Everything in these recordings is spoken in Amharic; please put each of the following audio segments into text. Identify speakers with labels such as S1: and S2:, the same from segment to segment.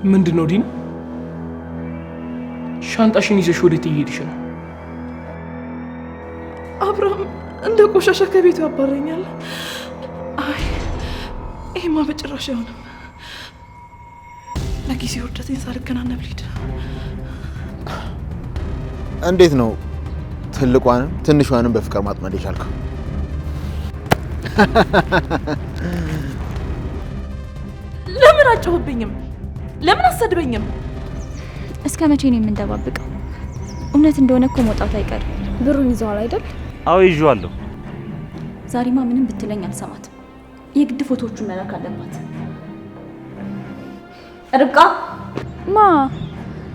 S1: ምንድን ነው ዲና? ሻንጣሽን ይዘሽ ወዴት እየሄድሽ ነው?
S2: አብርሃም እንደ ቆሻሻ ከቤቱ ያባረኛል። አይ ይሄማ በጭራሽ አይሆንም። ለጊዜ ውርደቴን ሳልከናነብ ልሂድ።
S3: እንዴት ነው ትልቋንም ትንሿንም በፍቅር ማጥመድ የቻልከው?
S2: ለምን አጮህብኝም? ለምን አሰድበኝም?
S4: እስከ መቼ ነው የምንደባብቀው? እውነት እንደሆነ እኮ መውጣቱ አይቀርም።
S5: ብሩን ይዘዋል አይደል?
S6: አዎ ይዤዋለሁ።
S4: ዛሬማ ምንም ብትለኝ አልሰማትም። የግድ ፎቶዎቹን መላክ አለባት። ርብቃ
S5: ማ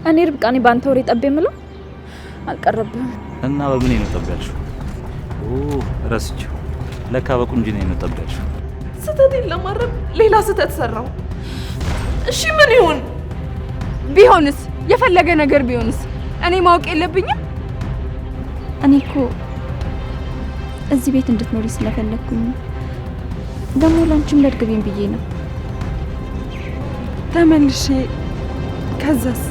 S5: እኔ ርብቃ ነኝ በአንተ ወሬ ጠብ የምለው አልቀረብህም።
S6: እና በምን ነው ጠብ ያልሽው? ኦ ረስቼው፣ ለካ በቁንጅና ነው ጠብ ያልሽው።
S2: ስህተቴን ለማረም ሌላ ስህተት ሰራው። እሺ ምን ይሁን?
S7: ቢሆንስ የፈለገ ነገር ቢሆንስ እኔ ማወቅ የለብኝም?
S4: እኔ እኮ እዚህ ቤት እንድትኖሪ ስለፈለግኩኝ ነው። ደግሞ ላንቺም ለእርግቤም ብዬ ነው።
S7: ተመልሼ ከዛስ?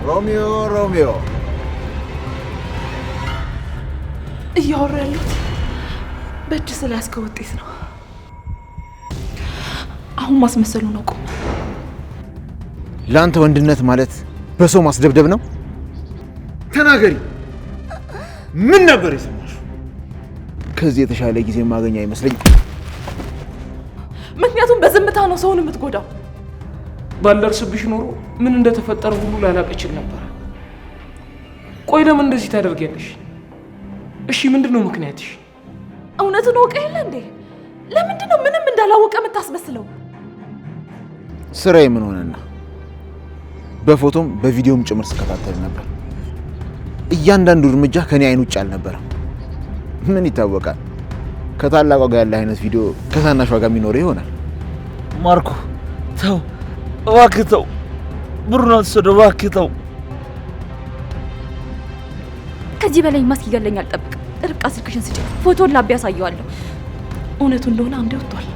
S3: ሮሚዮ ሮሚዮ።
S2: እያወራ ያለሁት በእጅ ስለያዝከው ውጤት ነው። አሁን ማስመሰሉን አቁም።
S3: ለአንተ ወንድነት ማለት በሰው ማስደብደብ ነው? ተናገሪ። ምን ነበር የሰማሽው? ከዚህ የተሻለ ጊዜ ማገኛ አይመስለኝም።
S2: ምክንያቱም በዝምታ ነው ሰውን የምትጎዳው።
S1: ባልደርስብሽ ኖሮ ምን እንደተፈጠረ ሁሉ ላላቅ እችል ነበር። ቆይ ለምን እንደዚህ ታደርጊያለሽ? እሺ ምንድን ነው ምክንያትሽ?
S2: እውነቱን አውቀህ የለ እንዴ? ለምንድን ነው ምንም እንዳላወቀ የምታስመስለው?
S3: ስራዬ ምን ሆነና በፎቶም በቪዲዮም ጭምር ስከታተል ነበር። እያንዳንዱ እርምጃ ከኔ አይን ውጭ አልነበረም። ምን ይታወቃል፣ ከታላቋ ጋር ያለ አይነት ቪዲዮ ከታናሿ ጋር የሚኖረው ይሆናል።
S6: ማርኮ ተው እባክህ ተው፣ ብሩን አትወስደው እባክህ ተው።
S4: ከዚህ በላይ እስኪገለኝ አልጠብቅም። ርብቃ ስልክሽን ስጪኝ፣ ፎቶን ላቢ ያሳየዋለሁ።
S2: እውነቱ እንደሆነ አንዴ ወጥቷል።